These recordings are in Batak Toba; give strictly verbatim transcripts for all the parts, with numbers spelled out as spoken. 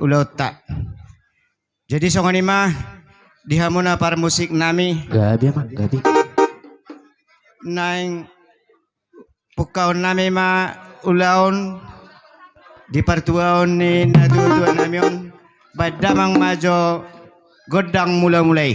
ulaonta. Jadi songon i ma di hamuna parmusik nami. Gabe ma, gabe. Naeng pungkaon nami ma ulaon di partuaon ni natuatua nami on, baen damang ma jo gondang mulamula i.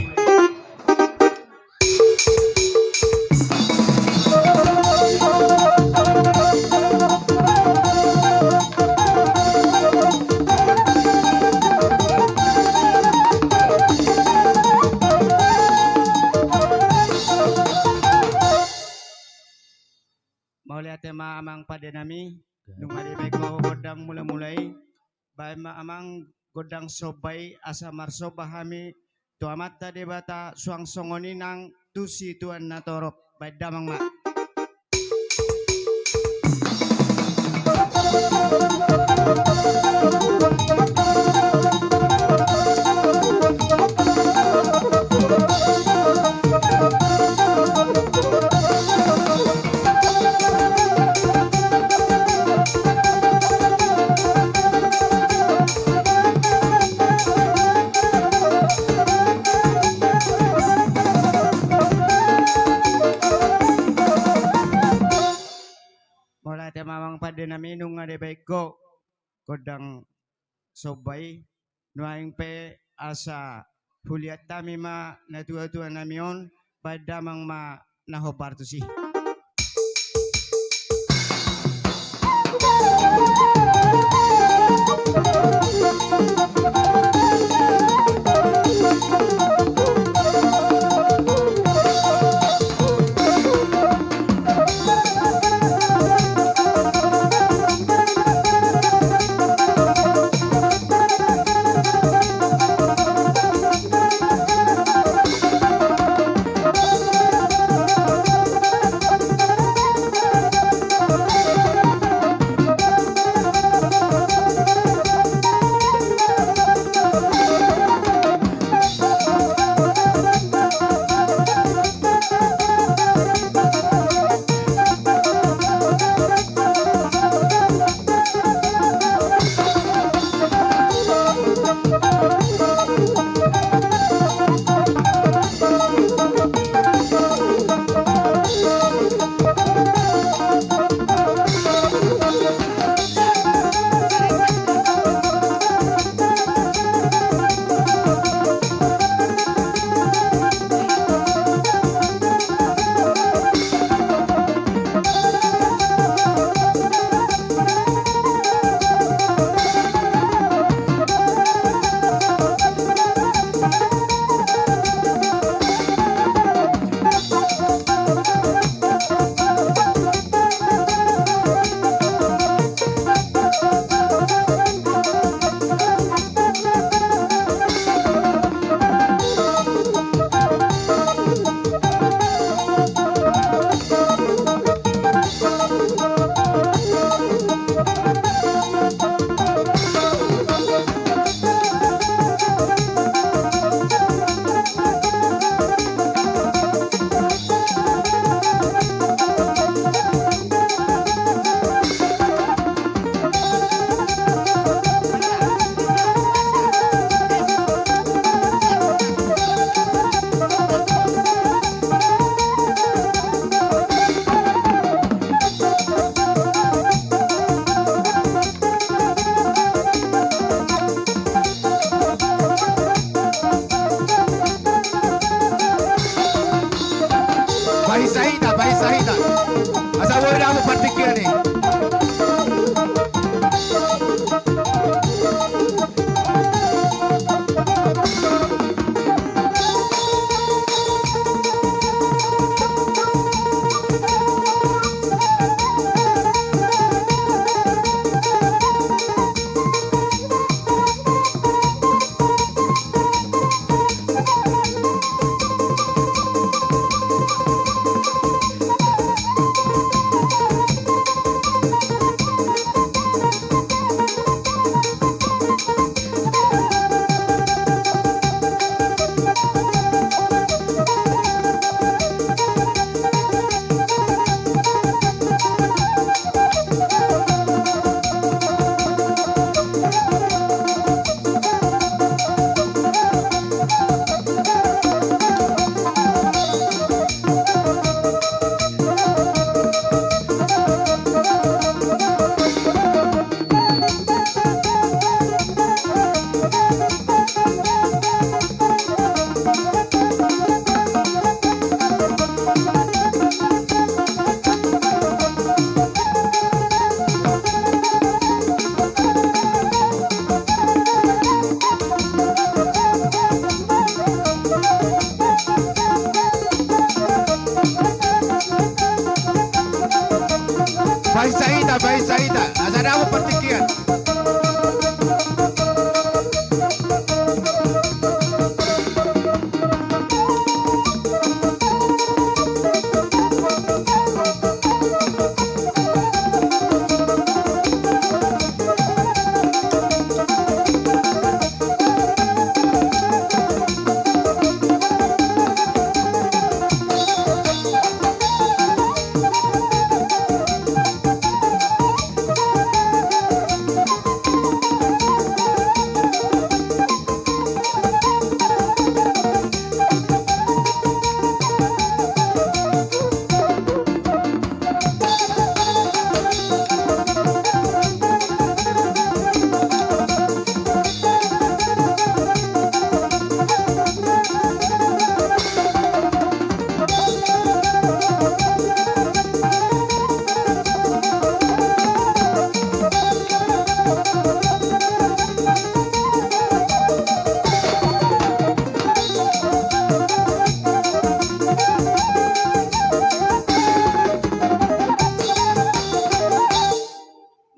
Mauliate ma amang pande nami, nunga dibaen ho gondang mulamula i, baen ma amang gondang somba i asa marsomba hami tu Amanta Debata suang songon i nang tu situan na torop, baen damang ma. Mauliate ma amang pande nami, nunga dibaen ho gondang somba i. Nuaeng pe asa huliat hami ma natuatua nami on, baen damang ma na hombar tusi. Bahen hita, bahen hita. Asa boi damu partingkian i. Baen saida, baen saida, asa dapot partingkian.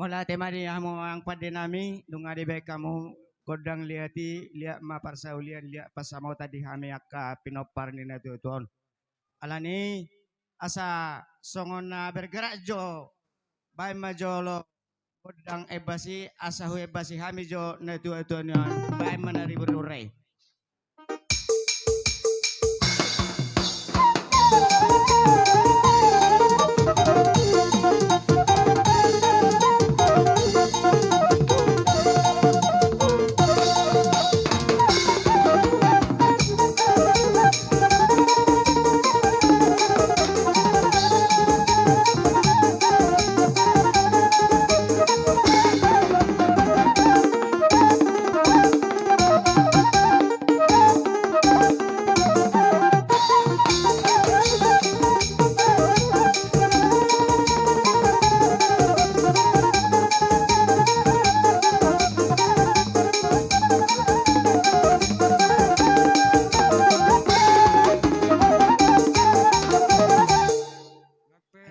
Mauliate ma di hamu amang pande nami, nunga dibaen hamu gondang liat i, liat ma parsaulian, liat pansamotan di hami angka pinompar ni natuatua on. Alani asa songon na bergerak jo, baen ma jolo gondang embasi, asa huembasi hami jo natuatua ni on, baen ma na ribur-ribur i.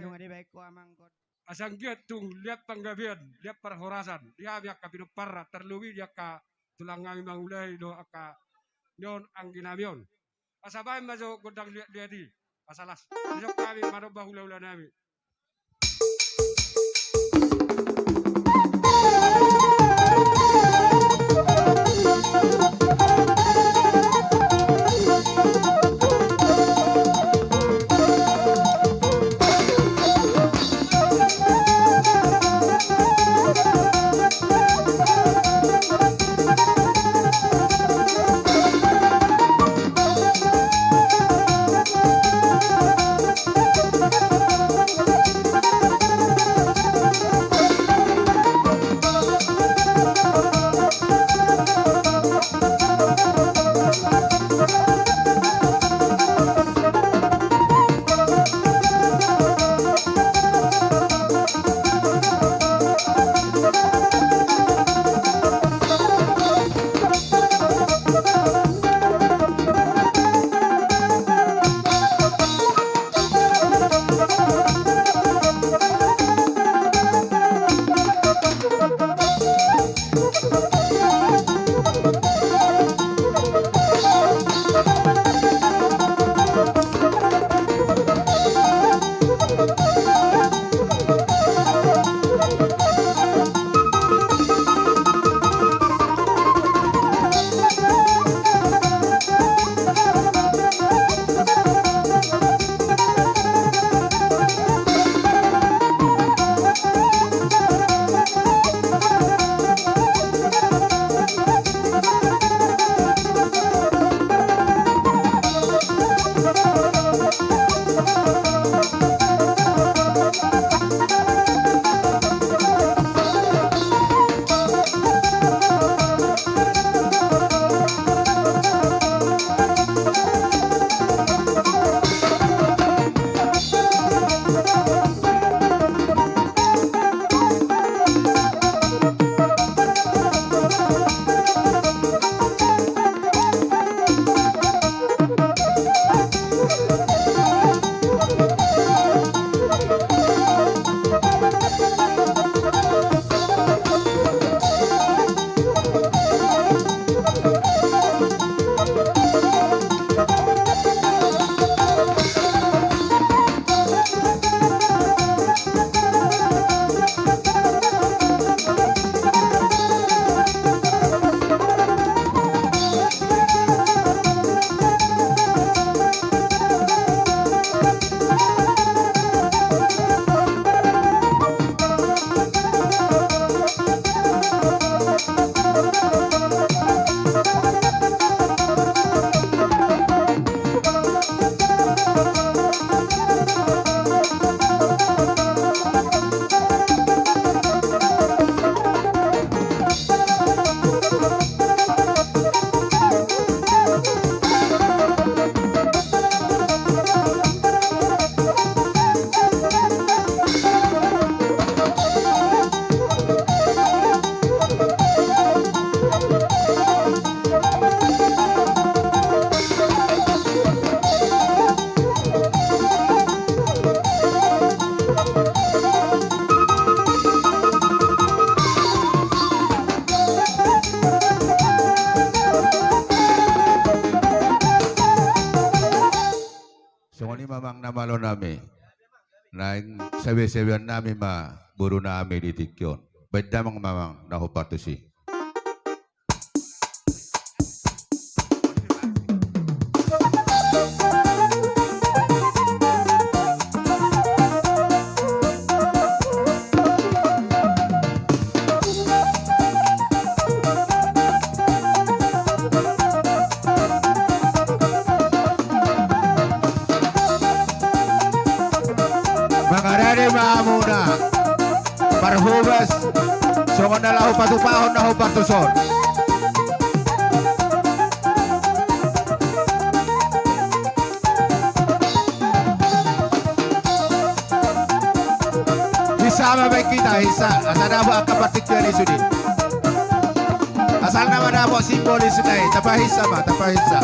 Anu nga dibaen ho amang. Asa anggiat tung liat panggabean, liat parhorasan di hami angka pinomparna, tarlobi di angka tulang nami mangulahi dohot angka nion anggi nami on. Asa baen ma jo gondang liat-liat i, asa las. Dison hami manomba hulahula nami. Mamang na malo nami. Naeng sabe-sabean nami ma boru nami di tingki on. Baen damang mamang na hombar tusi. Mangarade ma hamuna parhobas songon na laho patupahon na hombar tuson. Hinsa ma baen hita, hinsa. Asa dapot angka partingkian i sude. Asal nama dapot simbol i sude. Tapahinsa ma, tapahinsa.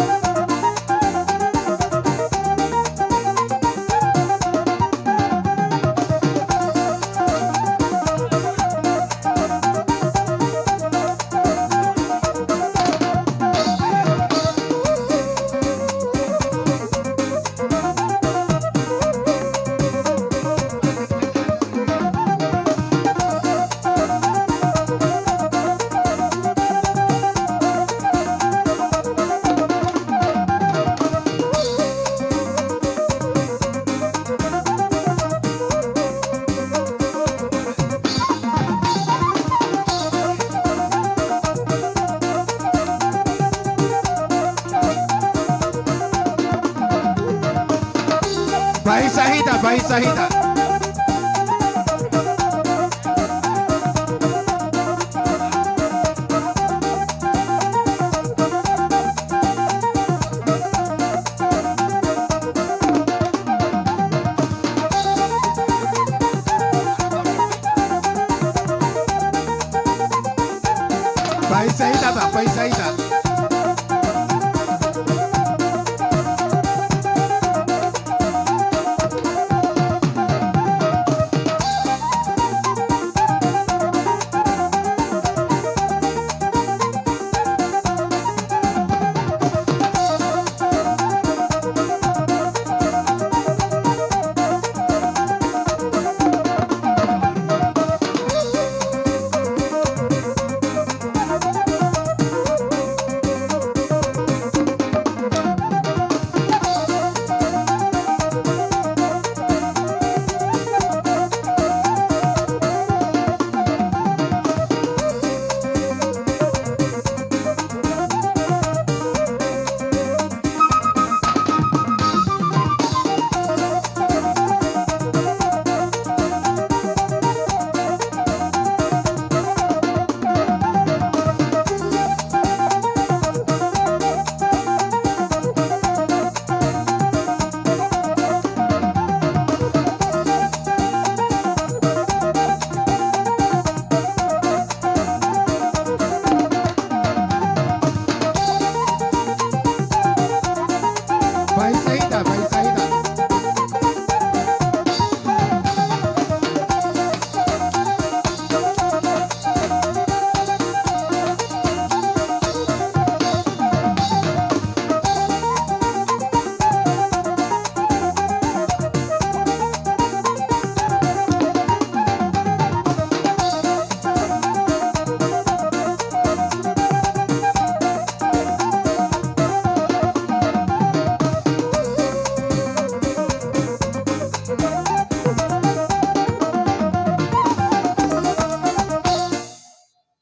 Pahinsa hita, pahinsa hita. Pahinsa hita, Bang, pahinsa hita. Pahinsa hita, pahinsa hita.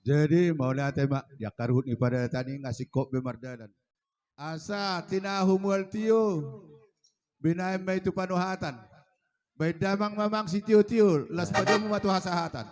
Jadi mauliate ma di angka ruhut ni paradaton i, nga singkop be mardalan. Asa tinahu mual tio, binahen ma i tu panuhatan. Baen damang mamang sitiotio, las padomu ma tu hasahatan.